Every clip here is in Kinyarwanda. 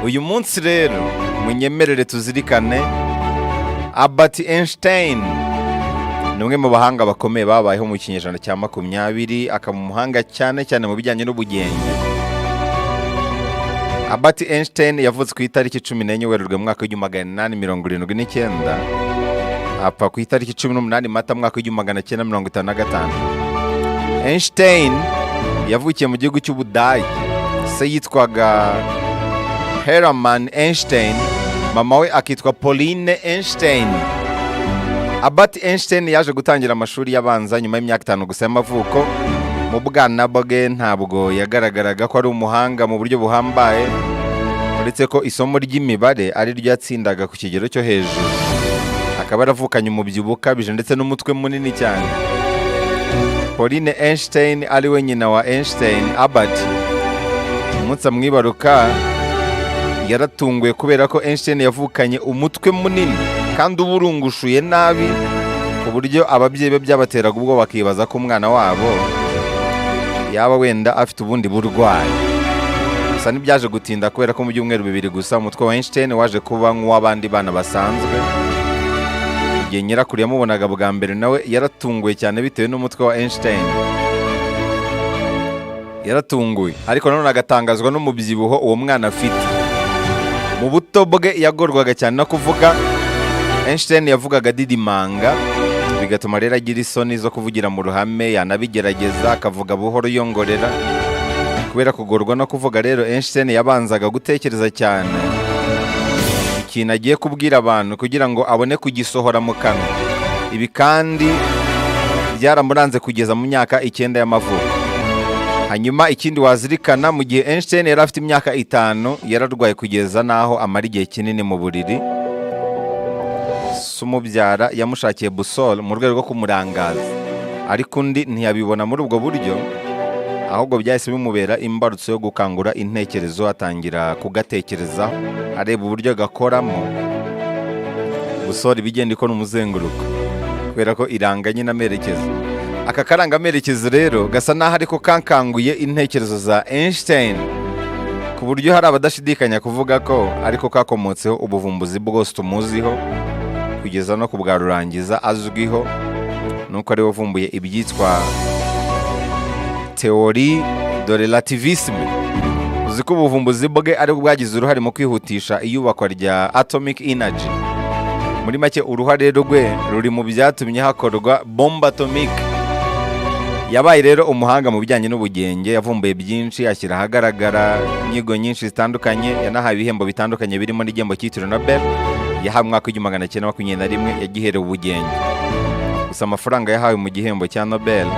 Uyu munsi rero munyemerere tuzirikane Albert Einstein. Ni umwe mu bahanga bakomeye babayeho mu kinyejana cya 20, akaba umuhanga cyane cyane mu bijyanye n'ubugenge. Albert Einstein yavutse ku itariki 14 Werurwe mu mwaka w'1879, apfa ku itariki 18 Mata mu mwaka w'1955. Einstein yavukiye mu gihugu cy'Ubudage. Se yitwaga Hermann Einstein, mama we akitwa Pauline Einstein. Albert Einstein yaje gutangira amashuri y'abanza nyuma y'imyaka 5 gusa y'amavuko. Mu bwana bwe ntabwo yagaragaraga ko ari umuhanga mu buryo buhambaye, uretse ko isomo ry'imibare ari ryo yatsindaga ku kigero cyo hejuru. Akaba yaravukanye umubyibuho ukabije ndetse n'umutwe munini cyane. Pauline Einstein, ari we nyina wa Einstein Albert, umunsi amwibaruka yaratunguwe kubera ko Einstein yavukanye umutwe munini kandi uburungushuye nabi, ku buryo ababyeyi be byabateraga ubwoba, bakibaza ko umwana wabo yaba wenda afite ubundi burwayi. Gusa ntibyaje gutinda, kubera ko mu byumweru 2 gusa umutwe wa Einstein waje kuba nk'uw'abandi bana basanzwe. Igihe nyirakuru yamubonaga bwa mbere, nawe yaratunguwe cyane bitewe n'umutwe wa Einstein. Yaratunguwe, ariko nanone agatangazwa n'umubyibuho uwo mwana afite. Mu buto bwe yagorwaga cyane no kuvuga. Einstein yavugaga didimanga, bigatuma rero agira isoni zo kuvugira mu ruhame, yanabigerageza akavuga buhoro yongorera. Kubera kugorwa no kuvuga rero, Einstein yabanzaga gutekereza cyane ikintu agiye kubwira abantu kugira ngo abone kugisohora mu kanwa. Ibi kandi byaramuranze kugeza mu myaka 9 y'amavuko. Hanyuma ikindi wazirikana, mu gihe Einstein yari afite imyaka 5, yararwaye kugeza n'aho amara igihe kinini mu buriri. Se umubyara yamushakiye boussole mu rwego rwo kumurangaza, ariko undi ntiyabibona muri ubwo buryo, ahubwo byahise bimubera imbarutso yo gukangura intekerezo, atangira kugatekerezaho, areba uburyo gakoramo. Boussole iba igenda ikora umuzenguruko kubera ko iranga nyine amerekezo. Aka karangamerekezo rero gasa n'aho ariko kankanguye intekerezo za Einstein, ku buryo hari abadashidikanya kuvuga ko ariko kakomotseho ubuvumbuzi bwose tumuziho kugeza no ku bwa rurangiza azwiho, nuko ariwe wavumbuye ibyitwa théorie de relativisme. Uzi ko ubuvumbuzi bwe aribwo bwagize uruhare mu kwihutisha iyubakwa rya atomic energy? Muri make, uruhare rwe ruri mu byatumye hakorwa bombe atomique. Yabaye rero umuhanga mu bijyanye n'ubugenge, yavumbuye byinshi, ashyira ahagaragara inyigo nyinshi zitandukanye, yanahawe ibihembo bitandukanye birimo n'igihembo cyitiriwe Nobel yahawe mu mwaka w'1921, yagiherewe ubugenge. Gusa amafaranga yahawe mu gihembo cya Nobel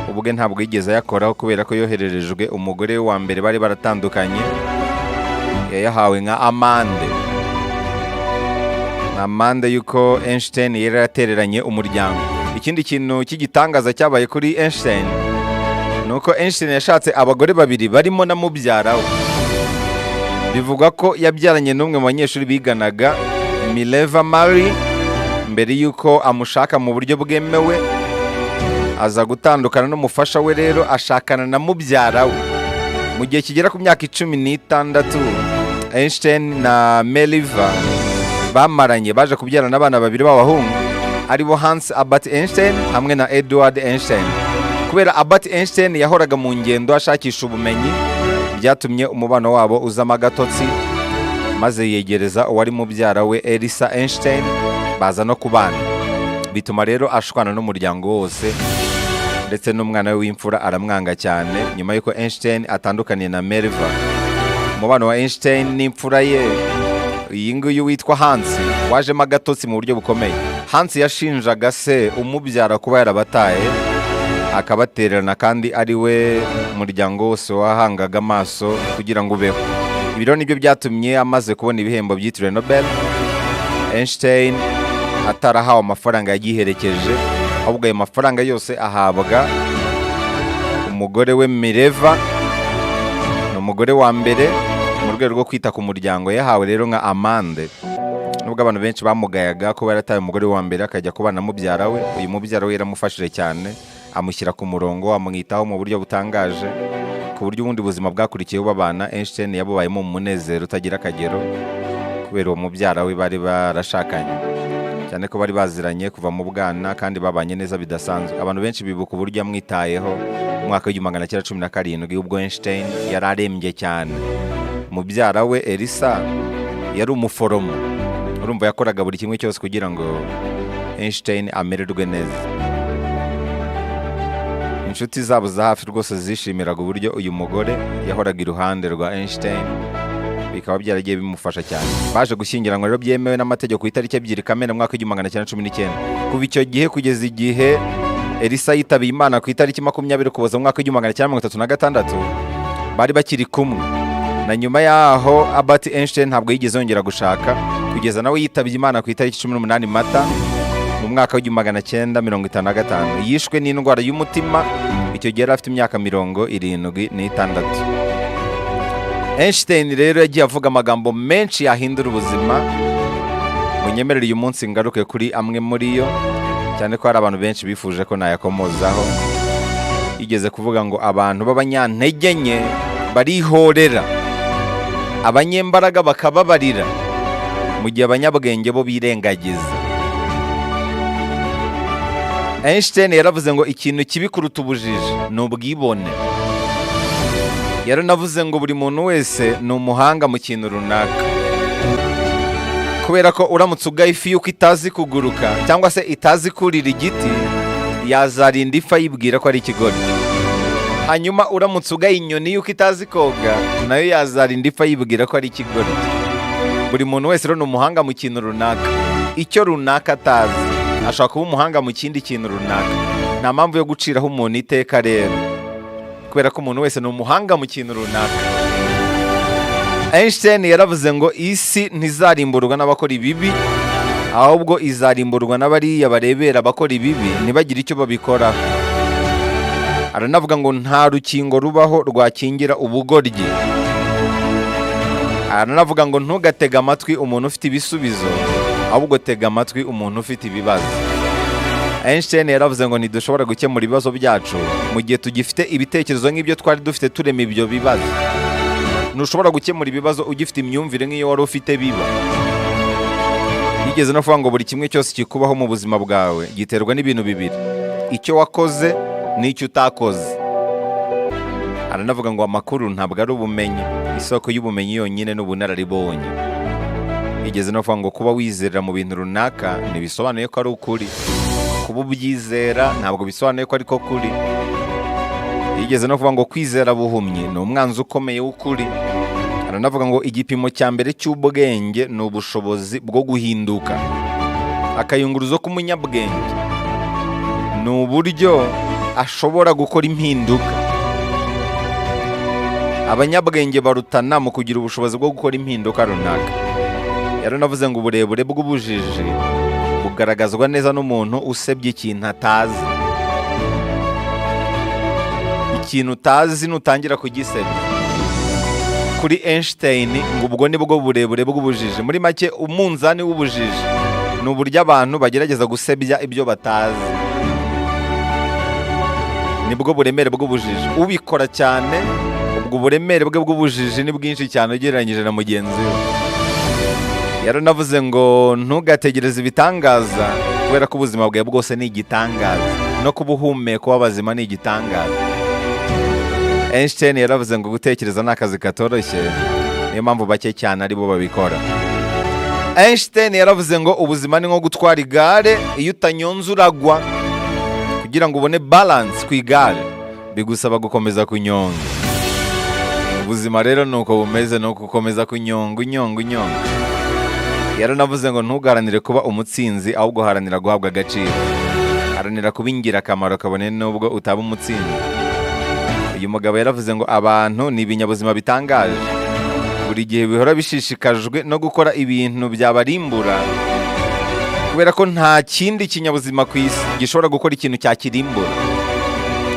ubwe ntabwo yigeze ayakoraho, kubera ko yohererejwe umugore we wa mbere bari baratandukanye. Yayahawe nka amande, ni amande y'uko Einstein yari yaratereranye umuryango. Ikindi kintu cy'igitangaza cyabaye kuri Einstein ni uko Einstein yashatse abagore babiri barimo na mubyara we. Bivugwa ko yabyaranye n'umwe mu banyeshuri biganaga, Mileva Mary, mbere y'uko amushaka mu buryo bwemewe. Aza gutandukana n'umufasha we rero, ashakana na mubyara we. Mu gihe kigera ku myaka 16 Einstein na Mileva bamaranye, baje kubyarana abana babiri b'abahungu, aribo Hans Albert Einstein hamwe na Edward Einstein. Kubera Albert Einstein yahoraga mu ngendo ashakisha ubumenyi, byatumye umubano wabo uzamo agatotsi, maze yegereza uwari mubyara we Elsa Einstein, baza no kubana. Bituma rero ashwana n'umuryango wose, ndetse n'umwana we w'imfura aramwanga cyane. Nyuma y'uko Einstein atandukaniye na Mileva, umubano wa Einstein n'imfura ye iyi ngiyi witwa Hans wajemo agatotsi mu buryo bukomeye. Hans yashinjaga se umubyara kuba yarabataye akabatererana, kandi ari we muryango wose wahangaga amaso kugira ngo ubeho. Ibi rero nibyo byatumye, amaze kubona ibihembo byitiriwe Nobel, Einstein atarahawe amafaranga yagiherekeje, ahubwo ayo mafaranga yose ahabwa umugore we Mileva, ni umugore wa mbere, mu rwego rwo kwita ku muryango. Yahawe rero nka amande. Nubwo abantu benshi bamugayaga ko yarataye umugore we wa mbere akajya kubana na mubyara we, uyu mubyara we yaramufashije cyane, amushyira ku murongo, amwitaho mu buryo butangaje. Ku buryo ubundi buzima bwakurikiyeho babana, Einstein yabubayemo mu munezero utagira akagero kubera uwo mubyara we bari barashakanye, cyane ko bari baziranye kuva mu bwana kandi babanye neza bidasanzwe. Abantu benshi bibuka uburyo yamwitayeho mu mwaka w'1917, ubwo Einstein yari arembye cyane. Mubyara we Elisa yari umuforomo, urumva yakoraga buri kimwe cyose kugira ngo Einstein amererwe neza. Inshuti zabo za hafi rwose zishimiraga uburyo uyu mugore yahoraga iruhande rwa Einstein, bikaba byaragiye bimufasha cyane. Baje gushyingiranwa rero byemewe n'amategeko ku itariki 2 Kamena mu mwaka w'1919. Kuva icyo gihe kugeza igihe Elisa yitabiye Imana ku itariki 20 Ukuboza mu mwaka w'1936, bari bakiri kumwe. Na nyuma yaho Albert Einstein ntabwo yigeze yongera gushaka, kugeza nawe yitabye Imana ku itariki 18 Mata mu mwaka w'1955. Yishwe n'indwara y'umutima, icyo gihe yari afite imyaka 76. Einstein rero yagiye avuga amagambo menshi yahindura ubuzima. Munyemerere uyu munsi ngaruke kuri amwe muri yo, cyane ko hari abantu benshi bifuje ko nayakomozaho. Yigeze kuvuga ngo abantu b'abanyantege nke barihorera, abanyembaraga bakababarira, mu gihe abanyabwenge bo birengagiza. Einstein yaravuze ngo ikintu kibi kuruta ubujiji ni ubwibone. Yaranavuze ngo buri muntu wese ni umuhanga mu kintu runaka, kubera ko uramutse ugaye ifi yuko itazi kuguruka cyangwa se itazi kurira igiti, yazarinda ifi ayibwira ko ari ikigoryi. Hanyuma uramutse ugaye inyoni yuko itazi koga, nayo yazarinda ifi ayibwira ko ari ikigoryi. Buri muntu wese rero ni umuhanga mu kintu runaka. Icyo runaka atazi, ashobora kuba umuhanga mu kindi kintu runaka. Nta mpamvu yo guciraho umuntu iteka rero, kubera ko umuntu wese ni umuhanga mu kintu runaka. Einstein yaravuze ngo isi ntizarimburwa n'abakora ibibi, ahubwo izarimburwa n'abariya barebera abakora ibibi ntibagire icyo babikoraho. Aranavuga ngo nta rukingo rubaho rwakingira ubugoryi. Aranavuga ngo ntugatege amatwi umuntu ufite ibisubizo, ahubwo tega amatwi umuntu ufite ibibazo. Einstein yaravuze ngo ntidushobora gukemura ibibazo byacu mu gihe tugifite ibitekerezo nk'ibyo twari dufite turema ibyo bibazo. Ntushobora gukemura ibibazo ugifite imyumvire nk'iyo wari ufite biba. Yigeze no kuvuga ngo buri kimwe cyose kikubaho mu buzima bwawe giterwa n'ibintu bibiri: icyo wakoze n'icyo utakoze. Aranavuga ngo amakuru ntabwo ari ubumenyi, isoko y'ubumenyi yonyine ni ubunararibonye. Yigeze no kuvuga ngo kuba wizerera mu bintu runaka ntibisobanuye ko ari ukuri, kuba ubyizera ntabwo bisobanuye ko ariko kuri. Yigeze no kuvuga ngo kwizera buhumyi ni umwanzi ukomeye w'ukuri. Aranavuga ngo igipimo cya mbere cy'ubwenge ni ubushobozi bwo guhinduka. Akayunguruzo k'umunyabwenge ni uburyo ashobora gukora impinduka. Abanyabwenge barutana mu kugira ubushobozi bwo gukora impinduka runaka. Yaranavuze ngo uburebure bw'ubujiji bugaragazwa neza n'umuntu usebye ikintu atazi. Ikintu utazi nutangira kugisebya, kuri Einstein ngo ubwo ni bwo burebure bw'ubujiji. Muri make, umunzani w'ubujiji ni uburyo abantu bagerageza gusebya ibyo batazi, nibwo buremere bw'ubujiji. Ubikora cyane, ubwo uburemere bwe bw'ubujiji ni bwinshi cyane ugereranyije na mugenzi we. Yaranavuze ngo ntugategereze ibitangaza, kubera ko ubuzima bwawe bwose ni igitangaza, no kuba uhumeka w'abazima ni igitangaza. Einstein yaravuze ngo gutekereza ni akazi katoroshye, niyo mpamvu bake cyane aribo babikora. Einstein yaravuze ngo ubuzima ni nko gutwara igare, iyo utanyonze uragwa. Kugira ngo ubone balance ku igare bigusaba gukomeza kunyonga. Ubuzima rero ni uko bumeze, ni ugukomeza kunyonga, unyonga, unyonga. Yaranavuze ngo ntugaharanire kuba umutsinzi, ahubwo haranira guhabwa agaciro. Haranira kuba ingirakamaro kabone nubwo utaba umutsinzi. Uyu mugabo yaravuze ngo abantu ni ibinyabuzima bitangaje, buri gihe bihora bishishikajwe no gukora ibintu byabarimbura, kubera ko nta kindi kinyabuzima ku isi gishobora gukora ikintu cyakirimbura.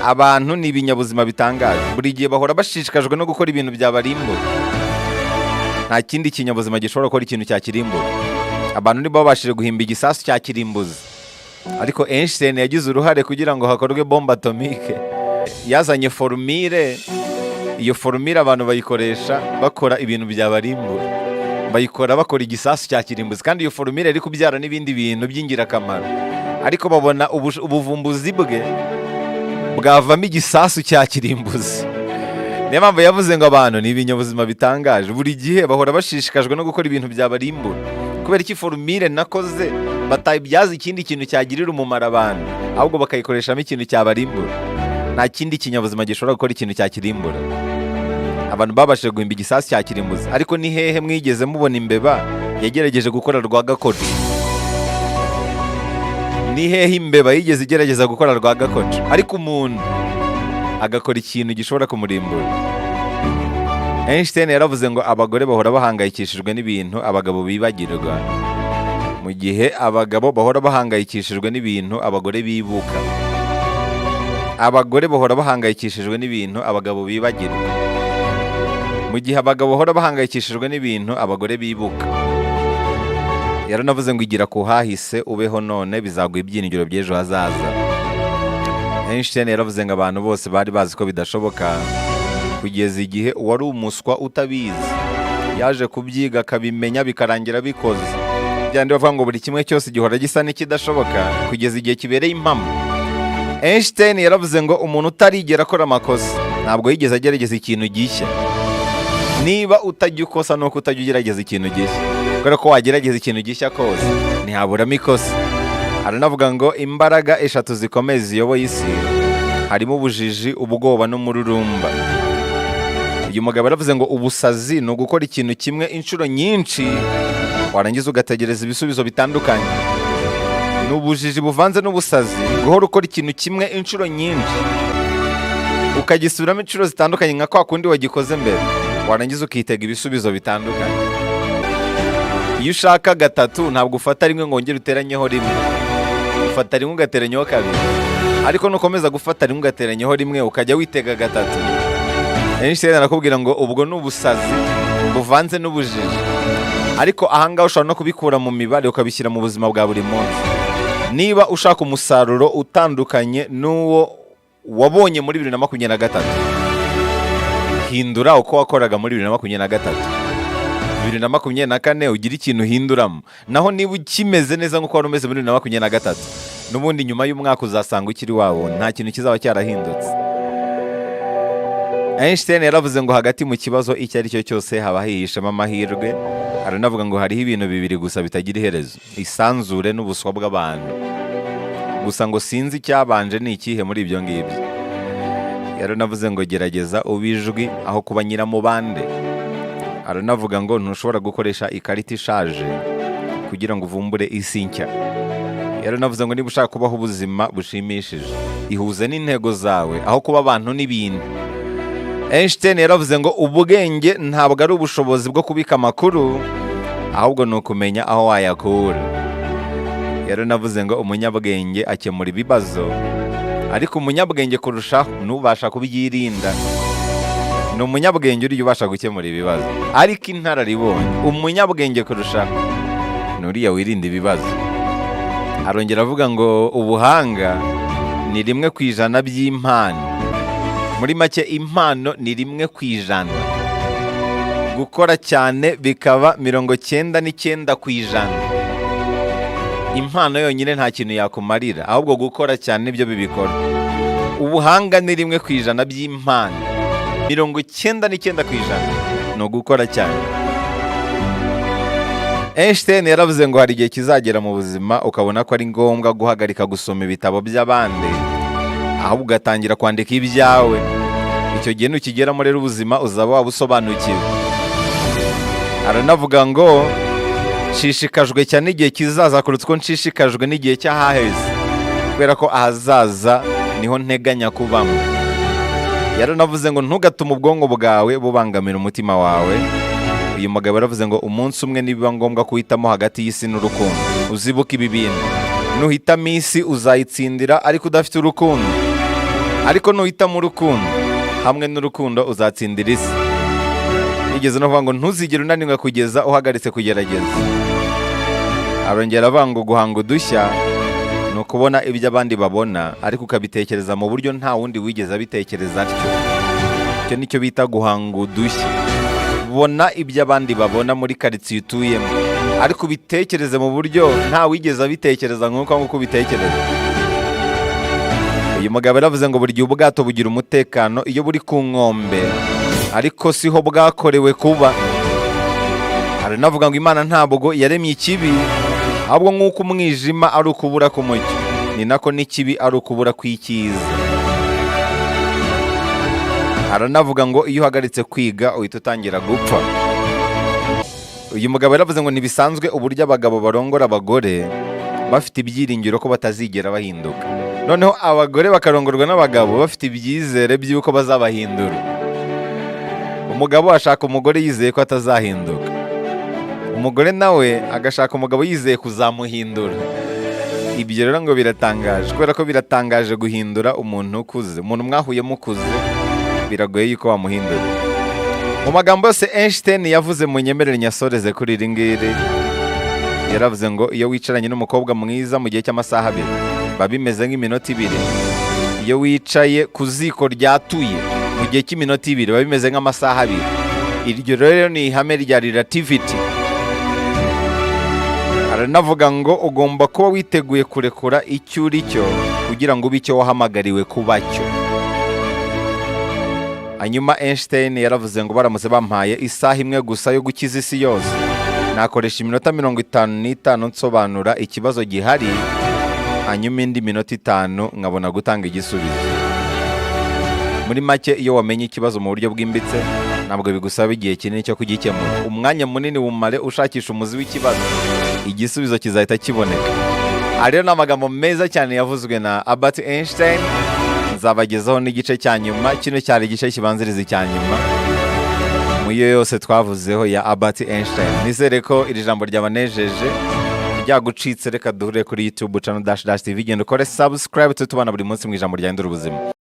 Abantu ni ibinyabuzima bitangaje, buri gihe bahora bashishikajwe no gukora ibintu byabarimbura. Nta kindi kinyabuzima gishobora gukora ikintu cyakirimbura. Abantu nibo babashije guhimba igisasu cya kirimbuzi, ariko Einstein yagize uruhare kugira ngo hakorwe bombe atomique. Yazanye formule Iyo formule abantu bayikoresha bakora ibintu byabarimbura, bayikora bakora igisasu cya kirimbuzi, kandi iyo formule iri kubyara n'ibindi bintu by'ingirakamaro, ariko babona ubuvumbuzi bwe bwavamo igisasu cya kirimbuzi. Niyo mpamvu yavuze ngo abantu ni ibinyabuzima bitangaje, buri gihe bahora bashishikajwe no gukora ibintu byabarimbura. Kubera iki formule nakoze batayibyaza ikindi kintu cyagirira umumaro abantu, ahubwo bakayikoreshamo ikintu cyabarimbura? Nta kindi kinyabuzima gishobora gukora ikintu cyakirimbura. Abantu babashije guhimba igisasu cya kirimbuzi, ariko ni hehe mwigeze mubona imbeba yagerageje gukora rwagakoco? Ni hehe imbeba yigeze igerageza gukora rwagakoco? Ariko umuntu agakora ikintu gishobora kumurimbura. Einstein yaravuze ngo abagore bahora bahangayikishijwe n'ibintu abagabo bibagirwa, mu gihe abagabo bahora bahangayikishijwe n'ibintu abagore bibuka. Abagore bahora bahangayikishijwe n'ibintu abagabo bibagirwa, mu gihe abagabo bahora bahangayikishijwe n'ibintu abagore bibuka. Yaranavuze ngo igira ku hahise, ubeho none, bizaguha ibyiringiro by'ejo hazaza. Einstein yaravuze ngo abantu bose bari bazi ko bidashoboka, kugeza igihe uwari umuswa utabizi yaje kubyiga akabimenya, bikarangira bikoze. Byandi bavuga ngo buri kimwe cyose gihora gisa n'ikidashoboka kugeza igihe kibereye impamo. Einstein yaravuze ngo umuntu utarigera akora amakosa ntabwo yigeze agerageza ikintu gishya. Niba utajya ukosa, nuko utajya ugerageza ikintu gishya, kubera ko wagerageza ikintu gishya kose ntihaburamo ikosa. Aranavuga ngo imbaraga eshatu zikomeye ziyoboye isi harimo ubujiji, ubwoba n'umururumba. Uyu mugabo yaravuze ngo ubusazi ni ugukora ikintu kimwe inshuro nyinshi, warangiza ugategereza ibisubizo bitandukanye. Ni ubujiji buvanze n'ubusazi guhora ukora ikintu kimwe inshuro nyinshi, ukagisubiramo inshuro zitandukanye nka kwa kundi wagikoze mbere, warangiza ukitega ibisubizo bitandukanye. Iyo ushaka gatatu, ntabwo ufata rimwe ngo wongere uteranyeho rimwe, ufata rimwe ugateranyaho kabiri. Ariko nukomeza gufata rimwe ugateranyaho rimwe, ukajya witega gatatu, Einstein arakubwira ngo ubwo ni ubusazi buvanze n'ubujiji. Ariko ahangaha ushobora no kubikura mu mibare ukabishyira mu buzima bwa buri munsi. Niba ushaka umusaruro utandukanye n'uwo wabonye muri 2023, hindura uko wakoraga muri 2023. 2024 ugira ikintu uhinduramo. Naho niba ukimeze neza nk'uko wari umeze muri 2023, n'ubundi nyuma y'umwaka uzasanga ukiri wabona, nta kintu kizaba cyarahindutse. Einstein yaravuze ngo hagati mu kibazo icyo ari cyo cyose haba hihishemo amahirwe. Aranavuga ngo hariho ibintu bibiri gusa bitagira iherezo: isanzure n'ubuswa bw'abantu. Gusa ngo sinzi icyabanje ni ikihe muri ibyo ngibyo. Yaranavuze ngo gerageza ube ijwi aho kuba nyiramubande. Aranavuga ngo ntushobora gukoresha ikarita ishaje kugira ngo uvumbure isi nshya. Yaranavuze ngo niba ushaka kubaho ubuzima bushimishije, ihuze n'intego zawe aho kuba abantu n'ibintu. Einstein yaravuze ngo ubwenge ntabwo ari ubushobozi bwo kubika amakuru, ahubwo ni ukumenya aho wayakura. Yaranavuze ngo umunyabwenge akemura ibibazo, ariko umunyabwenge kurushaho n'ubasha kubyirinda. Ni umunyabwenge uriya ubasha gukemura ibibazo, ariko inararibonye, umunyabwenge kurushaho ni uriya wirinda ibibazo. Arongera avuga ngo ubuhanga ni 1% by'impano. Muri make, impano ni 1%, gukora cyane bikaba 99%. Impano yonyine nta kintu yakumarira, ahubwo gukora cyane nibyo bibikora. Ubuhanga ni 1% by'impano, 99% ni ugukora cyane. Einstein yaravuze ngo hari igihe kizagera mu buzima ukabona ko ari ngombwa guhagarika gusoma ibitabo by'abandi, ahubwo ugatangira kwandika ibyawe. Icyo gihe nukigeramo rero, ubuzima uzaba wabusobanukiwe. Aranavuga ngo nshishikajwe cyane n'igihe kizaza kuruta uko nshishikajwe n'igihe cy'ahaheze, kubera ko ahazaza niho nteganya kubamo. Yaranavuze ngo ntugatume ubwonko bwawe bubangamira umutima wawe. Uyu mugabo yaravuze ngo umunsi umwe nibiba ngombwa kuhitamo hagati y'isi n'urukundo, uzibuke ibi bintu: nuhitamo isi uzayitsindira ariko udafite urukundo, ariko nuhitamo urukundo hamwe n'urukundo uzatsindira isi. Yigeze no kuvuga ngo ntuzigere unanirwa kugeza uhagaritse kugerageza. Arongera avuga ngo guhanga udushya ni ukubona ibyo abandi babona, ariko ukabitekereza mu buryo nta wundi wigeze abitekereza atyo. Icyo nicyo bita guhanga udushya. Bona ibyo abandi babona muri karitsiye utuyemo, ariko ubitekereze mu buryo nta wigeze abitekereza nk'uko nguko ubitekereza. Uyu mugabo yaravuze ngo buri gihe ubwato bugira umutekano iyo buri ku nkombe, ariko siho bwakorewe kuba. Aranavuga ngo Imana ntabwo yaremye ikibi, ahubwo nk'uko umwijima ari ukubura k'umucyo, ni nako n'ikibi ari ukubura kw'icyiza. Aranavuga ngo iyo uhagaritse kwiga, uhita utangira gupfa. Uyu mugabo yaravuze ngo ntibisanzwe uburyo abagabo barongora abagore bafite ibyiringiro ko batazigera bahinduka, noneho abagore bakarongorwa n'abagabo bafite ibyizere by'uko bazabahindura. Umugabo ashaka umugore yizeye ko atazahinduka, umugore nawe agashaka umugabo yizeye kuzamuhindura. Ibyo rero ngo biratangaje, kubera ko biratangaje guhindura umuntu ukuze. Umuntu mwahuye mukuze, biragoye yuko wamuhindura. Mu magambo yose Einstein yavuze, mu nyemerere nyasoreze kuri iri ngiri. Yaravuze ngo iyo wicaranye n'umukobwa mwiza mu gihe cy'amasaha 2, biba bimeze nk'iminota 2. Iyo wicaye ku ziko ryatuye mu gihe cy'iminota 2, biba bimeze nk'amasaha 2. Iryo rero ni ihame rya relativity. Aranavuga ngo ugomba kuba witeguye kurekura icyo uri cyo kugira ngo ube icyo wahamagariwe kuba cyo. Hanyuma Einstein yaravuze ngo baramutse bampaye isaha imwe gusa yo gukiza isi yose, nakoresha iminota 55 nsobanura ikibazo gihari, hanyuma indi minota 5 nkabona gutanga igisubizo. Muri make, iyo wamenye ikibazo mu buryo bwimbitse, ntabwo bigusaba igihe kinini cyo kugikemura. Umwanya munini wumare ushakisha umuzi w'ikibazo, igisubizo kizahita kiboneka. Aha rero ni amagambo meza cyane yavuzwe na Albert Einstein. Nzabagezaho n'igice cya nyuma. Kino cyari igice kibanziriza icya nyuma mu yo yose twavuzeho ya Albert Einstein. Nizere ko iri jambo ryabanejeje. Ryagucitse, reka duhure kuri YouTube channel Dash Dash TV. Genda ukore subscribe, tubana buri munsi mu ijambo ryahindura ubuzima.